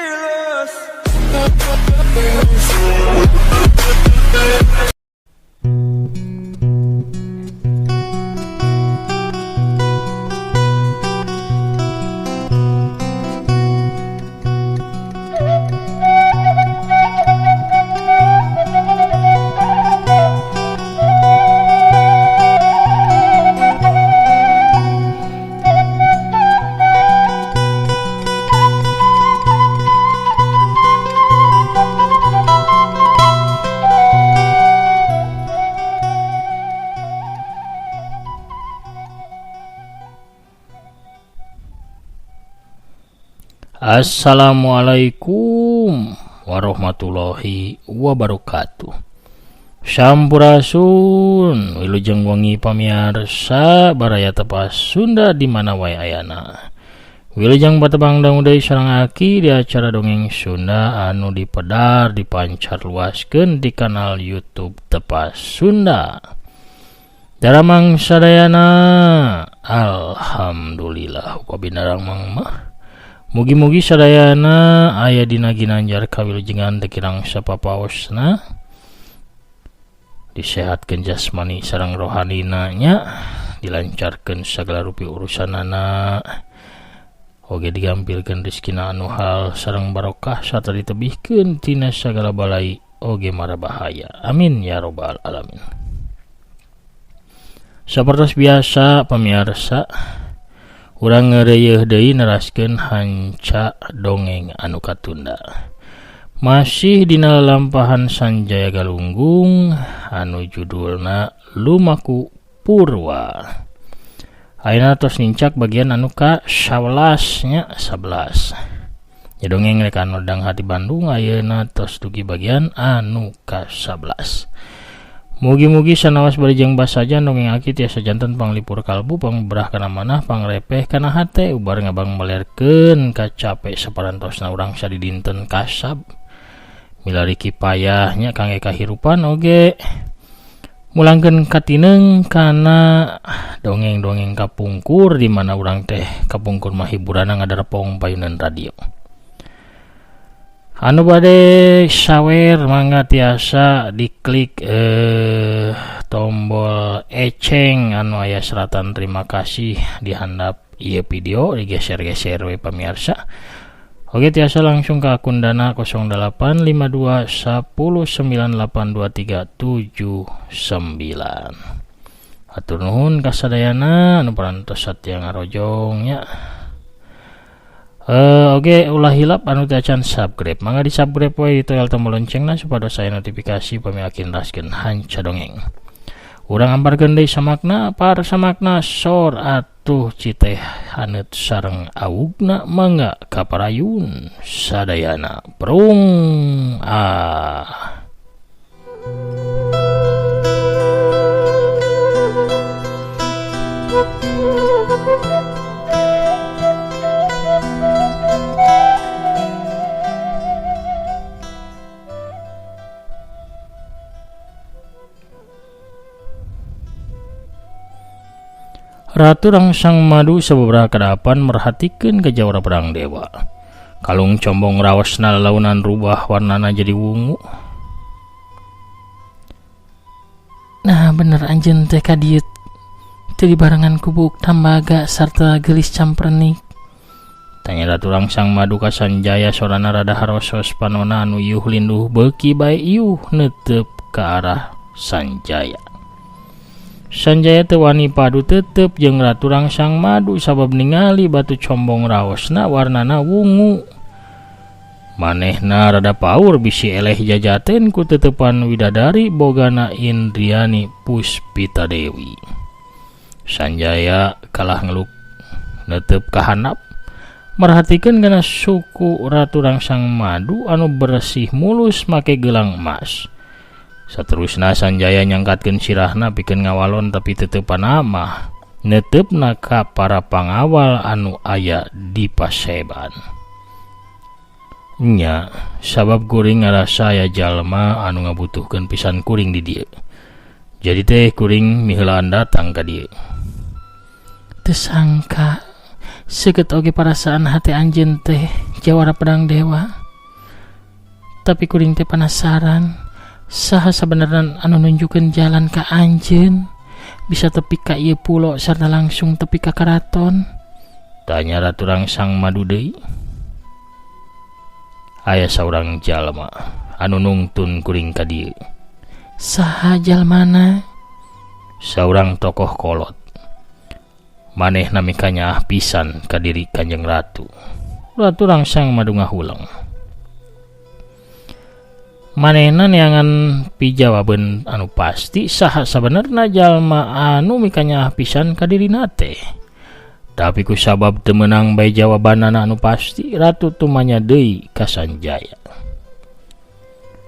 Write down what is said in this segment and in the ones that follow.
Fearless. Assalamualaikum warahmatullahi wabarakatuh. Sampurasun, wilujeng wengi pamiarsa baraya tepas Sunda di mana wae ayana. Wilujeng patepang dangu deui sareng aki di acara dongeng Sunda anu dipedar dipancar luaskeun di kanal YouTube Tepas Sunda. Daramang sadayana, alhamdulillah wabinarang mang mah. Mugi-mugi sadayana aya dina ginanjar kawilujengan teu kirang sapapaosna, disehatkeun jasmani sareng rohanina nya, dilancarkeun sagala rupi urusanana, oge digampilkeun rezekina anu halal sareng barokah sarta ditebihkeun tina sagala balai oge mara bahaya. Amin ya robbal alamin. Sapertos biasa pamiarsa, urang ngeureuyeun deui neraskeun hanca dongeng anu katunda. Masih dina lalampahan Sanjaya Galunggung anu judulna Lumaku Purwa. Ayeuna tos nincak bagian anu ka 11 nya, 11. Ya dongeng rek anu Dang Hati Bandung ayeuna tos dugi bagian anu ka 11. Mugi-mugi sanaos bari jeung basaja dongeng aki tiasa janten panglipur kalbu, pangberah kana manah, pangrepeh kana hate, ubar ngabang melerkeun kacape saparantosna urang sadidinten kasab. Milari kipayah nya kangge kahirupan oge mulangkeun katineng kana dongeng-dongeng kapungkur di mana urang teh kapungkur mah hiburanna ngadarepong payunan radio. Anu bade sawer mangga tiasa diklik tombol eceng anu aya seratan terima kasih di handap ieu video digeser-geser we pamirsa. Oke, tiasa langsung ke akun Dana kosong delapan lima dua sepuluh sembilan delapan dua tiga tujuh sembilan. Hatur nuhun kasadayana anu parantos satia ngarojong nya. Oke, ulah hilap anu teu acan subscribe, mangga di subscribe we ditoel tombol loncengna supados aya notifikasi pami akin raskeun hanca dongeng. Urang amparkeun deui samakna, par samakna sor atuh citeh haneut sareng augna mangga kaparayun sadayana prung ah. Ratu Rangsang Madu sababaraha kadapan merhatikeun ka jawara perang dewa. Kalung combong raosna lalaunan rubah warnana jadi wungu. Nah bener anjeun teh ka dieu teu dibarengan ku buuk tambaga sarta geulis campernik. Tanya Ratu Rangsang Madu ka Sanjaya sorana rada harosos panona anu iuh linduh beuki bae iuh neuteup ka arah Sanjaya. Sanjaya teu wani padu tetep jeung Ratu Rangsang Madu sabab ningali batu combong raosna warnana wungu. Manehna rada paur bisi eleh jajaten ku tetepan widadari bogana Indriani Puspita Dewi. Sanjaya kalah ngeluk netep kahanap merhatikeun kana suku Ratu Rangsang Madu anu bersih mulus make gelang emas. Saterusna Sanjaya nyangkatkeun sirahna pikeun ngawalon tapi tetepan amah neutepna ka para pangawal anu aya di paseban. Nya sabab kuring ngarasa aya jalma anu ngabutuhkeun pisan kuring di dieu. Jadi teh kuring miheulaan datang ka dieu. Teu sangka seukeut oge parasaan hate anjeun teh Jawara Pedang Dewa. Tapi kuring teh panasaran, saha sabenerna anu nunjukkeun jalan ka anjeun bisa tepi ka ieu pulo sarta langsung tepi ka karaton? Tanya Ratu Rangsang Madu deui. Aya saurang jalma anu nungtun kuring ka dieu. Saha jalmana? Saurang tokoh kolot. Manehna mikanyaah pisan ka diri Kanjeng Ratu. Ratu Rangsang Madu ngahuleng. Manehna neangan pijawabeun anu pasti saha sabenerna jalma anu mikanyaah pisan ka dirina teh. Tapi ku sabab teu meunang bae jawabanana anu pasti, Ratu tumanya deui ka Sanjaya.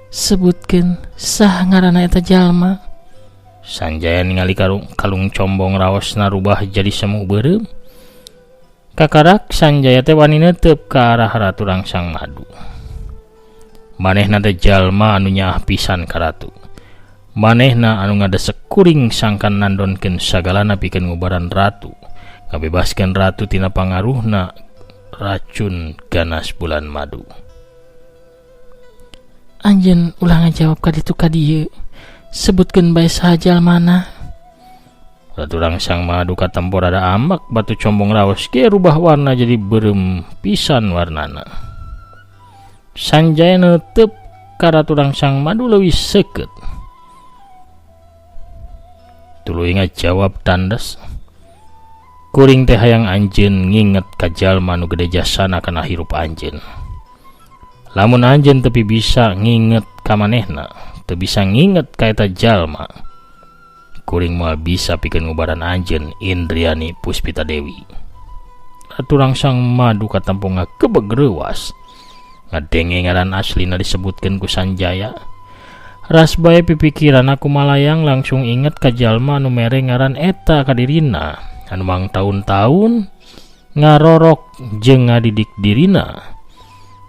Sebutkeun saha ngaranna eta jalma? Sanjaya ningali kalung combong raosna rubah jadi semu beureum. Kakarak Sanjaya teh wani neuteup ka arah Ratu Rangsang Madu. Manehna teh jalma anu nyaah pisan ka ratu. Manehna anu ngadesek kuring sangkan nandonkeun sagalana pikeun ngubaran ratu, ngabebaskeun ratu tina pangaruhna racun ganas bulan madu. Anjeun ulah ngajawab ka ditu ka dieu. Sebutkeun bae saha jalmana. Ratu Rangsang Madu katempo rada ambak, batu combong raos ge rubah warna jadi beureum pisan warnana. Sanjaya neuteup ka Ratu Rangsang Madu leuwih seukeut. Tuluy ngajawab tandes. Kuring teh hayang anjeun nginget ka jalma nu gede jasana kana hirup anjeun. Lamun anjeun tepi bisa nginget ka manehna, teu bisa nginget ka eta jalma, kuring moal bisa pikeun ngubaran anjeun Indriani Puspita Dewi. Ratu Rangsang Madu katempo ngagebeg reuas. Ngadenge ngaran aslina disebutkeun ku Sanjaya. Ras bae pipikiran aku malayang langsung inget ka jalma anu mere ngaran eta ka dirina, anu mangtaun-taun ngarorok jeung ngadidik dirina.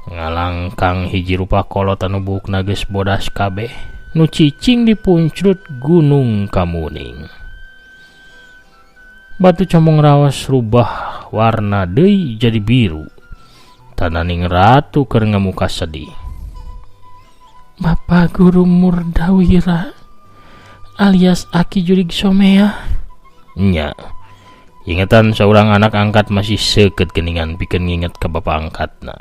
Ngalangkang hiji rupa kolot anu buukna geus bodas kabeh, nu cicing di puncrut Gunung Kamuning. Batu combong raos rubah warna deui jadi biru. Tananing ratu keur ngamuka sedih. Bapak Guru Murdawira alias Aki Jurig Somea. Nya. Ingetan seorang anak angkat masih seukeut geuningan pikeun nginget ka bapa angkatna.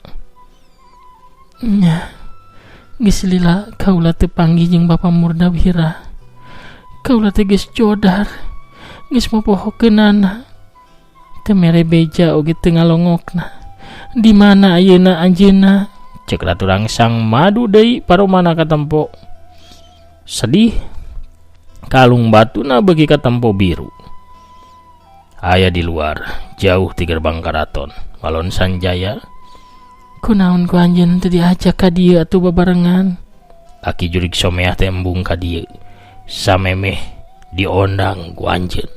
Nya. Geus lila kaula teu panggih jeung Bapa Murdawira. Kaula teh geus jodar. Geus mopohokeunana. Teu mere beja oge teu ngalongokna. Di mana ayeuna anjeunna? Cek Ratu Rangsang Madu deui paromana katempo. Sedih. Kalung batuna beuki katempo biru. Aya di luar, jauh ti gerbang karaton. Walon Sanjaya. Kunaon ku anjeun teu diajak ka dieu atuh babarengan? Aki Jurig Someah teh embung ka dieu. Samemeh diondang ku anjeun.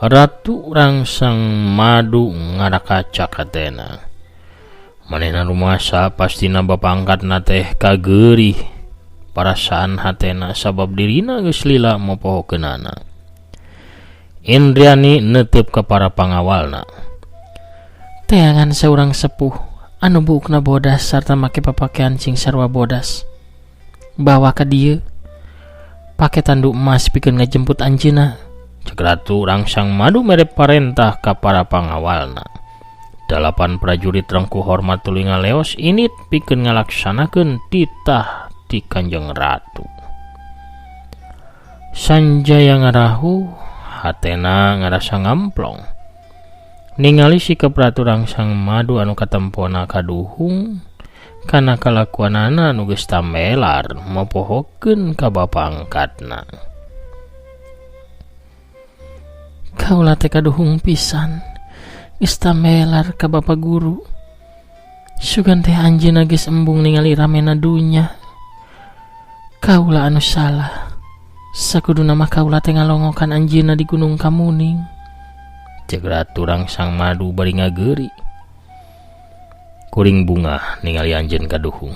Ratu Rangsang Madu ngarakaca katena. Manehna rumasa pastina bapa angkatna teh kageurih parasaan hatena sabab dirina geus lila mopohokeunana. Indriani neuteup ka para pangawalna. Teangan saurang sepuh anu buukna bodas sarta make papakean cing sarua bodas. Bawa ka dieu. Pake tandu emas pikeun ngajemput anjeunna. Cek Ratu Rangsang Madu mere parentah ka para pangawalna. 8 prajurit rengku hormat tuluy ngaleos init pikeun ngalaksanakeun titah ti Kanjeng Ratu. Sanjaya ngarahu, hatena ngarasa ngamplong. Ningali sikap Ratu Rangsang Madu anu katempona kaduhung kana kalakuanana anu geus tamelar mopohokeun ka bapa angkatna. Kaula teh kaduhung pisan geus tamelar ka bapa guru. Sugan teh anjeunna geus embung ningali ramena dunya. Kaula anu salah. Sakuduna mah kaula teh ngalongokan anjeunna di Gunung Kamuning. Cek Ratu Rangsang Madu bari ngageuri. Kuring bungah ningali anjeun kaduhung.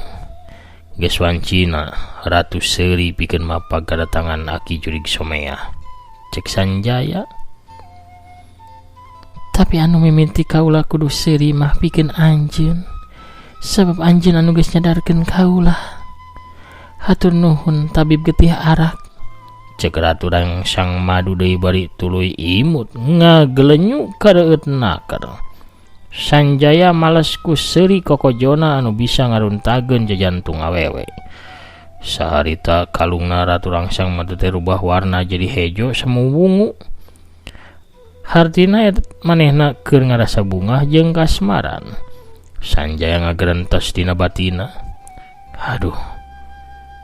Geus wancina Ratu seuri pikeun mapag kadatangan Aki Jurig Someah. Cek Sanjaya. Tapi anu mimiti kaula kudu seuri mah pikeun anjeun. Sabab anjeun anu geus nyadarkeun kaula. Hatur nuhun tabib getih arak. Cek Ratu Rangsang Madu deui bari tuluy imut ngagelenyu kareueut naker. Sanjaya males ku seuri kokojona anu bisa ngaruntageun jajantung awewe. Saharita kalungna Ratu Rangsang Madu teh rubah warna jadi hejo semu wungu. Hartina manehna keur ngarasa bungah jeung kasmaran. Sanjaya ngagerentos dina batina. Aduh,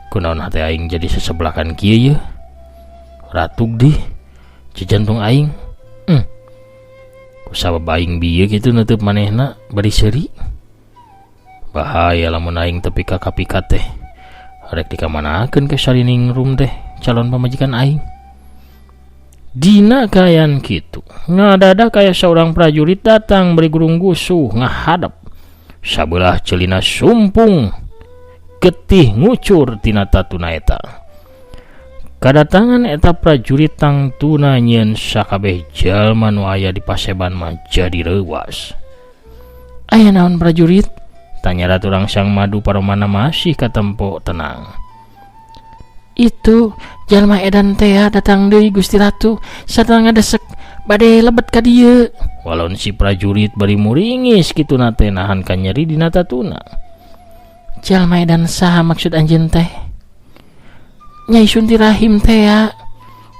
kunaon hate aing jadi sesebelakan kieu yeuh. Ratug dih jajantung aing. Kusabab aing bieu kitu neuteub manehna bari seuri. Bahaya lamun aing tepi ka kapikat teh. Rek dikamanakeun ke sarining room teh calon pamajikan aing. Dina kaayaan kitu, ngadadak aya saurang prajurit datang bari gurung gusuh ngahadep. Sabelah celina sumpung getih ngucur tina tatuna eta. Kadatangan eta prajurit tangtuna nyieun sakabeh jalma nu aya di paseban mah jadi reuwas. Aya naon prajurit? Tanya Ratu Rangsang Madu paromana masih katempo tenang. Itu jalma edan tea datang deui Gusti Ratu sarta ngadesek bade lebet ka dieu. Walon si prajurit bari muringis kituna teh nahan ka nyeri dina tatuna. Jalma edan saha maksud anjeun teh? Nyai Sunti Rahim tea.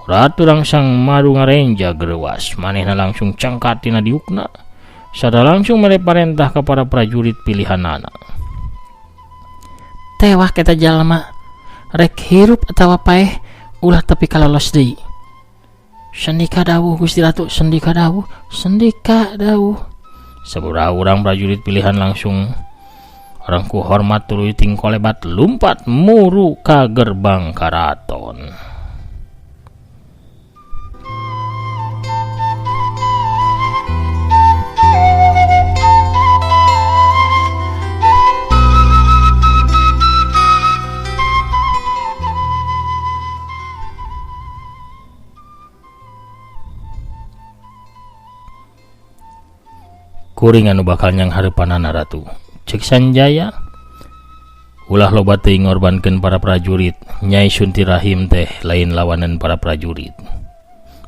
Ratu Rangsang Madu ngarenja gereuwas, manehna langsung cangkat tina diukna. Sada langsung mere parentah ka para prajurit pilihanana. Tewak eta jalma, rek hirup atawa paeh ulah tepi kalolos deui. Sendika dawuh Gusti Ratu, sendika dawuh, sendika dawuh. Sabaraha urang prajurit pilihan langsung rengku hormat tuluy tingkolebat lumpat muru ka gerbang karaton. Kuring anu bakal nyang hareupanana Ratu. Cek Sanjaya, ulah loba teuing ngorbankeun para prajurit. Nyai Sunti Rahim teh lain lawanan para prajurit.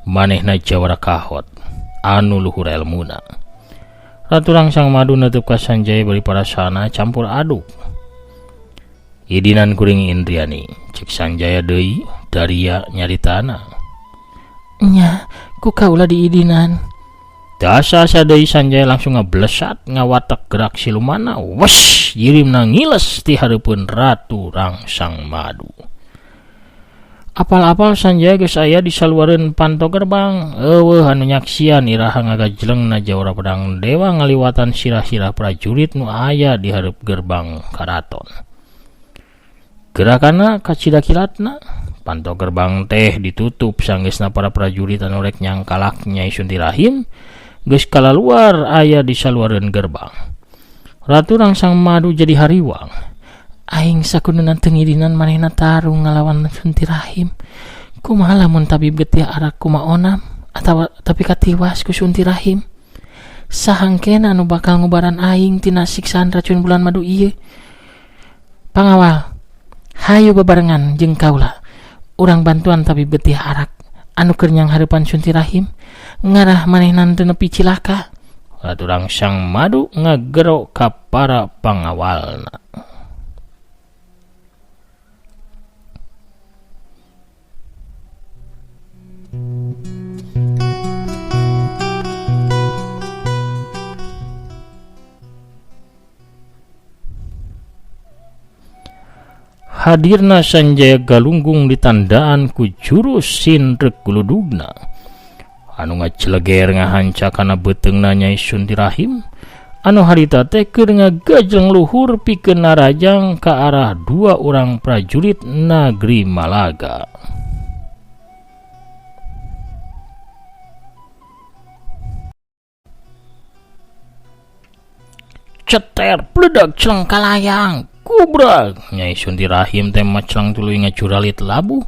Manehna jawara kahot anu luhur elmuna. Ratu Rangsang Madu neuteub ka Sanjaya bari parasana campur aduk. Idinan kuring Indriani, cek Sanjaya deui daria nyaritana. Nya, ku kaula diidinan. Dasa deui Sanjaya langsung ngablesat ngawatek gerak silumana. Wes, jirimna ngiles ti hareupeun Ratu Rangsang Madu. Apal-apal Sanjaya geus aya di saluareun panto gerbang. Eueuh anu nyaksian iraha ngagajlengna jawara pedang dewa ngaliwatan sirah-sirah prajurit nu aya di hareup gerbang karaton. Gerakanna kacida kilatna. Panto gerbang teh ditutup sanggeusna para prajurit anu rek nyangkalak Nyai Sunti Rahim geus kalaluar aya di saluareun gerbang. Ratu Rangsang Madu jadi hariwang. Aing sakudunan teu ngidinan manehna tarung ngalawan Sunti Rahim. Kumaha lamun tabib getih arak kumaha onam atawa tapi katiwas ku Sunti Rahim. Sahangkena anu bakal ngubaran aing tina siksaan racun bulan madu ieu. Pangawal, hayu bebarengan jeung kaula. Urang bantuan tabib getih arak anu keur nyang hareupan Sunti Rahim ngarah manehna teu nepi cilaka. Ratu Rangsang Madu ngagero ka para pangawalna. Hadirna Sanjaya Galunggung ditandaan ku jurus Sindrek Guludugna anu ngaceleger ngahanca kana beuteungna Nyai Sunti Rahim anu harita teh keur ngagajleng luhur pikeun narajang ka arah dua urang prajurit Nagri Malaga. Ceter bledag celeng kalayang kubrag. Nyai Sunti Rahim teh macelang tuluy ngacuralit labuh.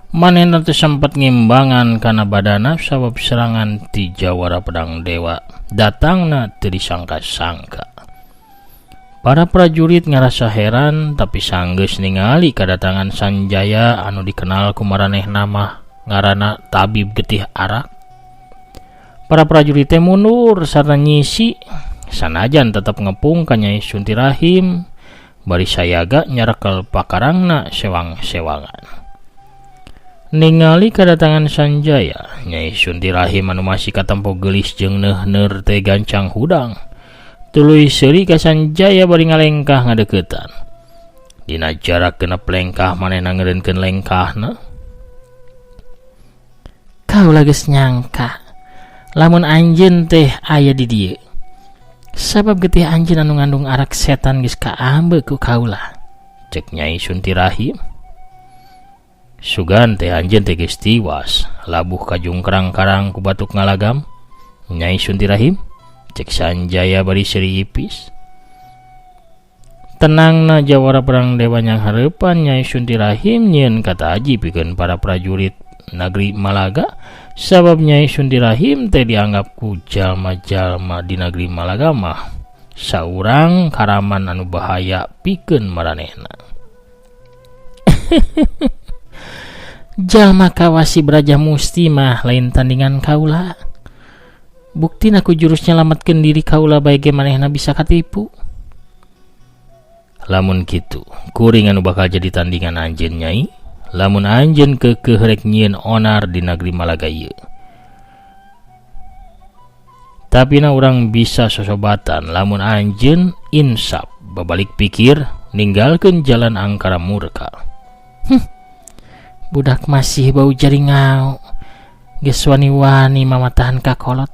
Manehna teu sempat ngimbangan kana badana sabab serangan ti Jawara Pedang Dewa datangna teu disangka-sangka. Para prajurit ngarasa heran tapi sanggeus ningali kadatangan Sanjaya anu dikenal ku maranehna mah ngaranna Tabib Getih Arak. Para prajurit teh mundur sarta nyisi sanajan tetep ngepung ka Nyai Sunti Rahim bari sayaga nyarekel pakarangna sewang-sewangan. Ningali kadatangan Sanjaya, Nyai Sunti Rahim anu masih katempo geulis jeung neuhneur teh gancang hudang. Tuluy seuri ka Sanjaya bari ngalengkah ngadeuketan. Dina jarak genep lengkah manehna ngeureunkeun lengkahna. Kaula geus nyangka lamun anjeun teh aya di dieu. Sabab getih anjeun anu ngandung arak setan geus kaambe ku kaula. Cek Nyai Sunti Rahim. Sugan teh anjeun teh geus tiwas, labuh ka jungkrang-karang ku batuk ngalagam. Nyai Sunti Rahim, cek Sanjaya bari seuri ipis. Tenangna Jawara Perang Dewa nyang hareupan Nyai Sunti Rahim nyieun kataji pikeun para prajurit nagri Malaga, sabab Nyai Sunti Rahim teh dianggap ku jalma-jalma di nagri Malaga mah saurang karaman anu bahaya pikeun maranehna. Jalma kawasi Braja Musti mah lain tandingan kaula. Buktina ku jurus nyelametkeun diri kaula bae ge manehna bisa katipu. Lamun kitu, kuring anu bakal jadi tandingan anjeun Nyai. Lamun anjeun keukeuh rek nyieun onar di nagri Malaga ieu. Tapi na urang bisa sosobatan lamun anjeun insaf babalik pikir ninggalkeun jalan angkara murka. Budak masih bau jaringau. Geus wani-wani mamatahan ka kolot.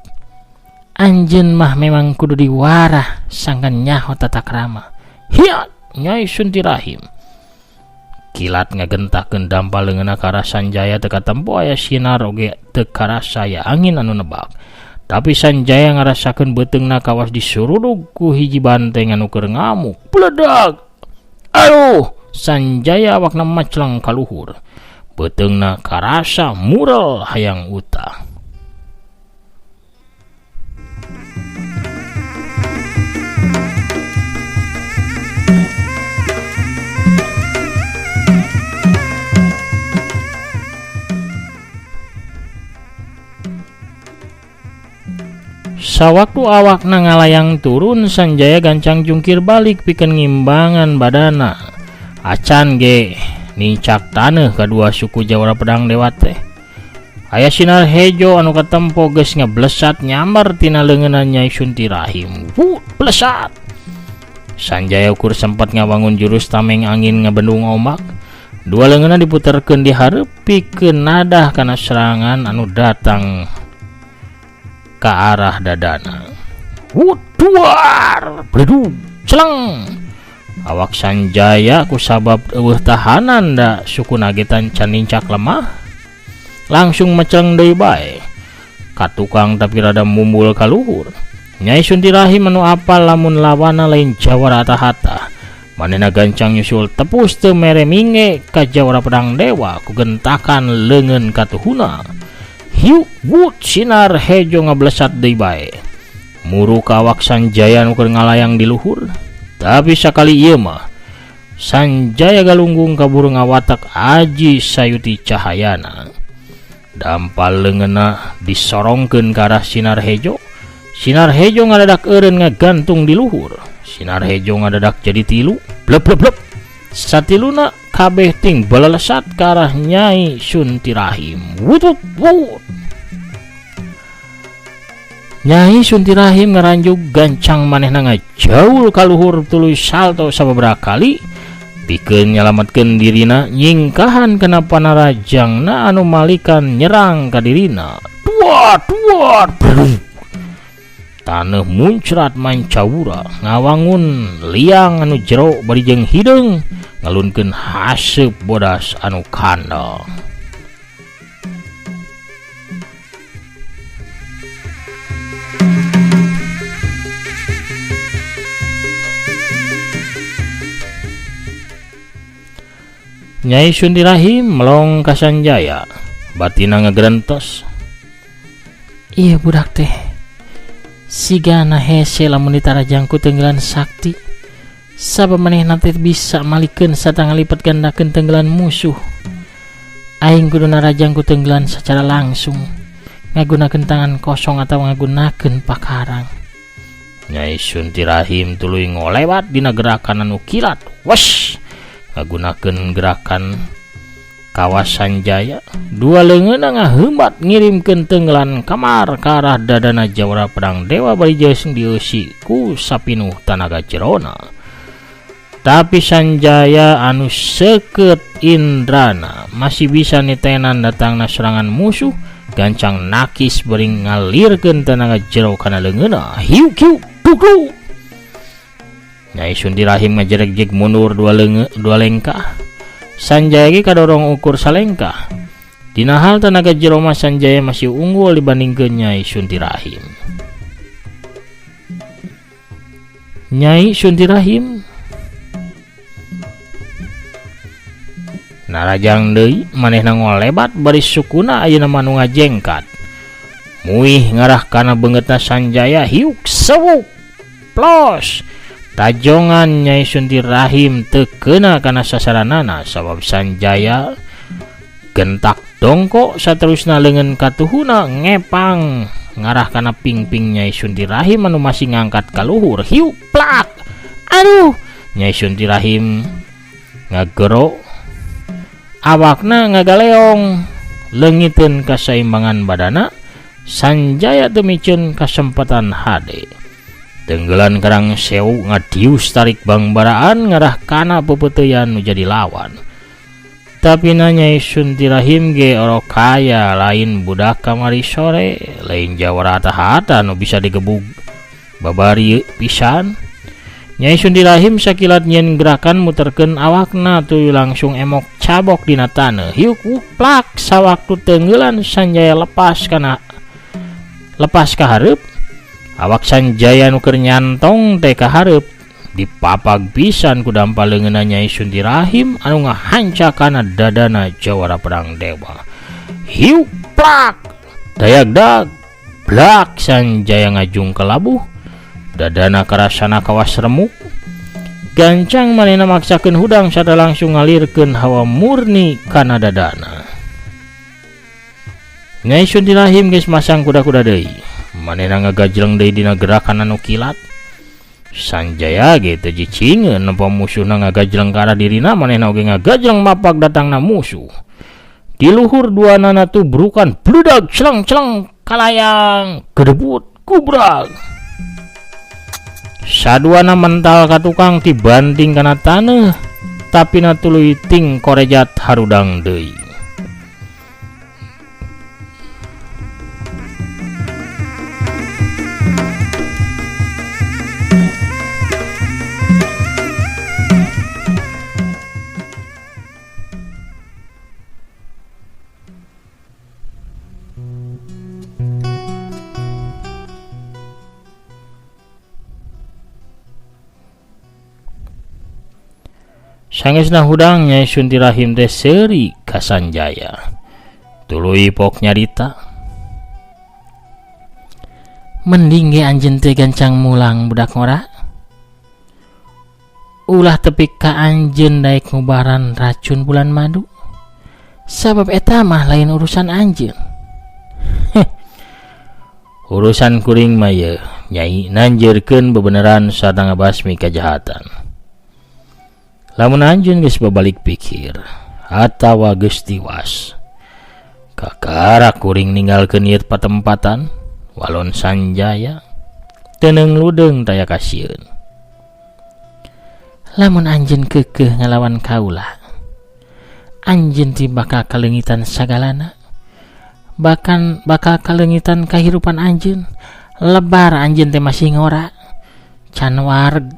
Anjeun mah memang kudu diwarah sangkan nyaho tata krama. Hiat Nyai Sunti Rahim. Kilat ngagentakeun dampal leungeunna ka arah Sanjaya teu katempo aya sinar oge teu karasa aya angin anu nebak. Tapi Sanjaya ngarasakeun beuteungna kawas disurudug ku hiji banteng anu keur ngamuk. Bledag. Aduh, Sanjaya awakna maclang ka luhur. Beuteungna karasa murel hayang utah. Sawaktu awakna ngalayang turun, Sanjaya gancang jungkir balik pikeun ngimbangan badana. Acan ge nincak taneuh kadua suku Jawara Pedang Dewa teh. Aya sinar hejo anu katempo geus ngeblesat nyambar tina leungeunna Nyai Sunti Rahim. Wut, blesat. Sanjaya ukur sempat ngabangun jurus tameng angin ngebendung ombak. Dua leungeunna diputerkeun di hareup pikeun nadah kana serangan anu datang ka arah dadana. Wut, duar, bledug, celeng. Awak Sanjaya kusabab eueuh tahanan da suku nagetan can nincak lemah. Langsung meceleng deui bae. Ka tukang tapi rada mumbul ka luhur. Nyai Sunti Rahim anu apal lamun lawana lain Jawara Tahata. Manehna gancang nyusul tepus teu mere minge ka Jawara Pedang Dewa ku gentakan leungeun katuhuna. Hiu wut sinar hejo ngablesat deui bae. Muru ka awak Sanjaya nu keur ngalayang di luhur. Tapi sakali ieu mah Sanjaya galunggung kaburu ngawatak aji sayuti cahayana. Dampal leungeunna disorongkeun ka arah sinar hejo. Sinar hejo ngadadak eureun ngagantung di luhur. Sinar hejo ngadadak jadi tilu. Blep blep blep. Satiluna kabeh ting balelesat ka arah Nyai Sunti Rahim. Wutut wut. Nyai Sunti Rahim ngaranjug gancang manehna ngajaul ka luhur tuluy salto sababaraha kali pikeun nyalametkeun dirina nyingkahan kana panarajangna anu malikan nyerang ka dirina. Duat duat. Taneuh muncrat mancawura ngawangun liang anu jero bari jeung hideung ngalunkeun haseup bodas anu kandel. Nyai Sunti Rahim melong ka Sanjaya batina ngagerentos. Ieu budak teh sigana hese lamun ditarajang ku tenggelan sakti. Sabab manehna teh bisa malikeun sarta ngalipet gandakeun tenggelan musuh. Aing kudu narajang ku tenggelan secara langsung, ngagunakeun tangan kosong atawa ngagunakeun pakarang. Nyai Sunti Rahim tuluy ngolewat dina gerakan anu kilat. Wesh, ngagunakeun gerakan kawas Sanjaya. Dua leungeunna ngaheumat ngirimkeun tenggelan kamar ka arah dadana jawara pedang dewa bari jeung dieusi ku sapinuh tanaga jerona. Tapi Sanjaya anu seukeut indrana masih bisa nitenan datangna serangan musuh, gancang nakis bari ngalirkeun tanaga jero kana leungeunna. Hiu kiu duklu. Nyai Sunti Rahim ngajereg-jeg mundur dua lengkah. Sanjaya ge kadorong ukur salengkah. Dina hal tanaga jero mah Sanjaya masih unggul dibandingkeun Nyai Sunti Rahim. Nyai Sunti Rahim narajang deui manehna ngolebat bari sukuna ayeuna mah nu ngajengkat. Muih ngarah kana beungeutna Sanjaya, hiuk sewuk plos. Tajongan Nyai Sunti Rahim teu keuna kana sasaranana sabab Sanjaya gentak dongko saterusna leungeun katuhuna ngepang ngarah kana pingping Nyai Sunti Rahim anu masih ngangkat ka luhur. Hiuk plak. Aduh, Nyai Sunti Rahim ngagero, awakna ngagaleong, leungiteun kasaimbangan badana. Sanjaya teu miceun kasempatan hade. Tenggelan karang sewu ngadius tarik bangbaraan ngarah kana pepeuteuyan nu jadi lawan. Tapi Nyai Sunti Rahim ge orok kaya lain budak kamari sore, lain jawara hata-hata nu bisa digebug babari pisan. Nyai Sunti Rahim sakilat nyieun gerakan muterkeun awakna tuluy langsung emok cabok dina taneuh. Hiuk plak sawaktu tenggelan Sanjaya lepas ka hareup. Awak Sanjaya nu keur nyantong teh ka hareup dipapag pisan ku dampa leungeunna Nyai Sunti Rahim anu ngahanca kana dadana jawara pedang dewa. Hiuk plak dayagdag blak Sanjaya ngajung ka labuh. Dadana karasana kawas remuk. Gancang manehna maksakeun hudang sarta langsung ngalirkeun hawa murni kana dadana. Nyai Sunti Rahim geus masang kuda-kuda deui. Manehna ngagajleng deui dina gerakan anu kilat. Sanjaya ge teu jicingeun nempo musuhna ngagajleng ka arah dirina, manehna oge ngagajleng mapak datangna musuh. Di luhur duanana tubrukan bludag celeng-celeng kalayang gedebut kubrak. Saduana mental ka tukang dibanting kana taneuh, tapi na tuluy ting korejat harudang deui. Sangesna hudang Nyai Sunti Rahim teh seuri ka Sanjaya. Tuluy pok nyarita. Mending ge anjeun teh gancang mulang budak ngora. Ulah tepi ka anjeun daek ngubaran racun bulan madu. Sabab eta mah lain urusan anjeun. Urusan kuring mah yeuh, Nyai nanjeurkeun bebeneran sarta ngabasmi kajahatan. Lamun anjeun geus babalik pikir atawa geus tiwas, kakara kuring ninggalkeun ieu patempatan walon Sanjaya teu ludeung taya kasieun. Lamun anjeun keukeuh ngalawan kaula, anjeun ti bakal kaleungitan sagalana, bahkan bakal kaleungitan kahirupan anjeun. Lebar anjeun teh masih ngora, can wareg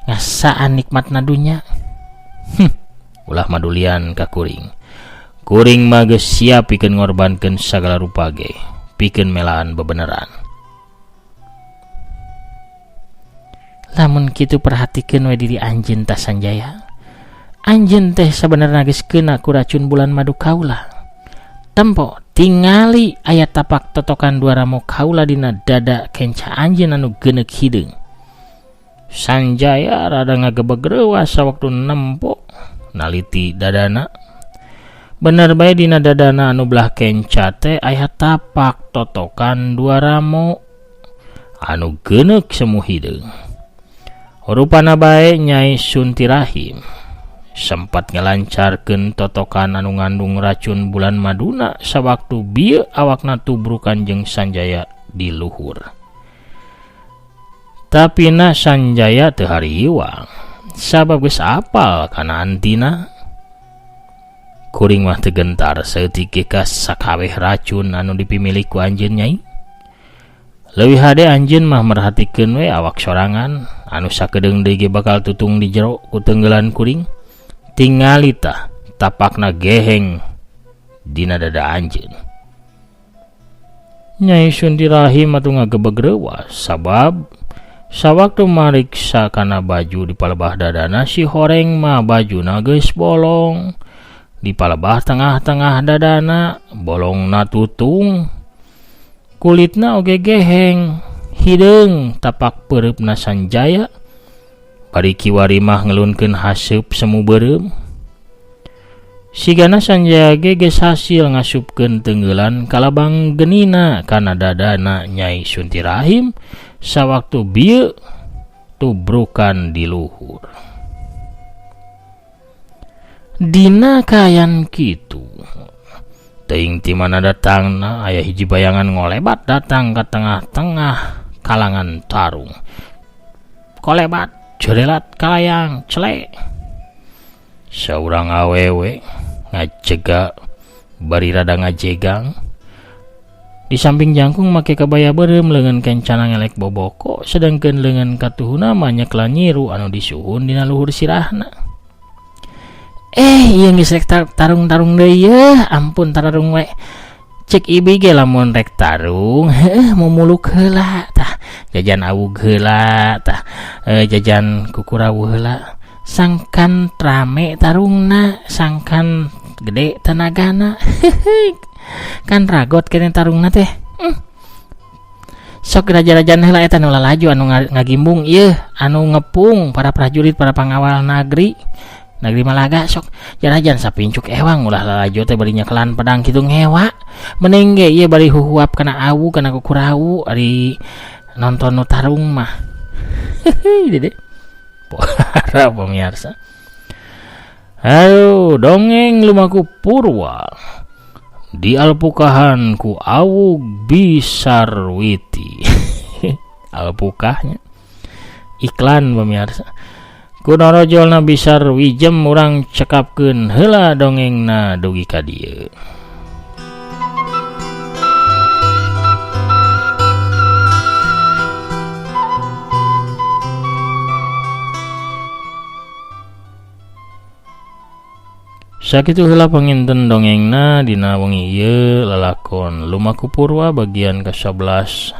ngasaan nikmatna dunya. Ulah madulian ka kuring. Kuring mah geus siap pikeun ngorbankeun sagala rupa ge pikeun melaan bebeneran. Lamun kitu perhatikeun we diri anjeun tah Sanjaya. Anjeun teh sabenerna geus keuna ku racun bulan madu kaula. Tempo tingali aya tapak totokan dua ramo kaula dina dada kenca anjeun anu geuneuk hideung. Sanjaya rada ngagebeg reuas sawaktu nempo naliti dadana. Bener bae dina dadana anu belah kenca teh aya tapak totokan dua ramo anu geuneuk semu hideung. Rupana bae Nyai Suntirahim sempat ngelancarkeun totokan anu ngandung racun bulan maduna sawaktu bieu awakna tubrukan jeung Sanjaya di luhur. Tapi na Sanjaya teu hariwang sabab geus apal kana antina. Kuring mah teu gentar saeutik ge ka sakabeh racun anu dipimilik ku anjeun Nyai. Leuwih hade anjeun mah merhatikeun we awak sorangan anu sakedeung deui ge bakal tutung di jero ku tenggelan kuring. Tingali tah tapakna geheng dina dada anjeun. Nyai Suntirahim atuh ngagebeg reuas sabab sawaktu mariksa kana baju di palebah dadana si horeng mah bajuna geus bolong. Di palebah tengah-tengah dadana bolongna tutung. Kulitna oge geheng, hideung tapak peureupna Sanjaya. Bari kiwari mah ngelunkeun haseup semu beureum. Sigana Sanjaya ge geus hasil ngasupkeun tenggelan kalabang genina kana dadana Nyai Suntirahim sawaktu bieu tubrukan di luhur. Dina kaayaan kitu, teuing ti mana datangna aya hiji bayangan ngolebat datang ka tengah-tengah kalangan tarung. Kolebat jerelat kalayang cele. Saurang awewe ngajega bari rada ngajegang. Di samping jangkung make kabaya beureum leungeun kencana ngelek boboko, sedangkeun leungeun katuhuna mah nyeklan nyiru anu disuhun dina luhur sirahna. Ieu geus rek tarung-tarung deui yeuh, ampun tararung we. Cek ibi ge lamun rek tarung, heuh mumuluk heula tah, jajan awug heula tah, jajan kukurawu heula. Sangkan rame tarungna, sangkan gede tenagana. Kan ragot kene tarungna teh. Sok raja-rajan heula eta nu lalaju anu ngagimbung ieu, anu ngepung para prajurit, para pangawal nagri. Nagri Malaga sok jarajan sapincuk ewang ulah lalajo teh bari nyekelan pedang kitu ngewa. Mending ge ieu bari huhuap kana awu kana kukurawu ari nonton nu tarung mah. Dede. Para pemirsa. Aduh, dongeng lumaku purwa di alpukahan ku awug bisarwiti. Alpukahnya iklan pemirsa. Kunorojolna bisar wijem urang cekapkeun heula dongengna dugi ka dieu. Sakitu heula panginten dongengna dina wengi ieu lalakon Lumaku Purwa bagian ke-11.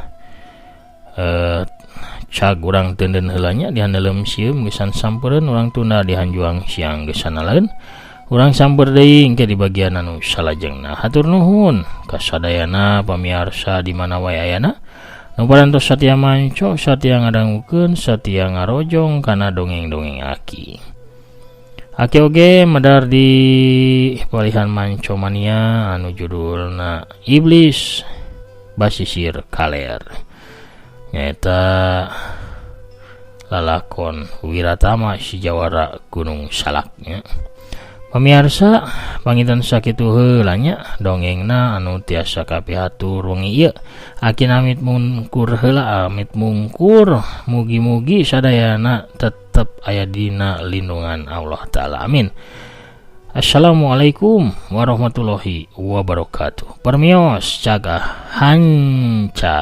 Cag urang teunden heula nya dihandeleum sieum geusan sampereun urang tunda dihanjuang siang geusan naleun. Urang samper deui engke di bagian anu salajengna. Hatur nuhun kasadayana pamiarsa di mana wae ayana. Nu parantos satia manco, satia ngadangukeun, satia ngarojong kana dongeng-dongeng aki. Aki oge medar di palihan Manco Mania anu judulna Iblis Basisir Kaler. Nyaeta lalakon Wiratama si Jawara Gunung Salaknya. Pemirsa, panginten sakitu heula nya dongengna anu tiasa kapihatur wengi ieu. Aki amit mungkur heula, amit mungkur, mugi-mugi sadayana tetep aya dina lindungan Allah Ta'ala. Amin. Assalamualaikum warahmatullahi wabarakatuh. Permios cagah hanca.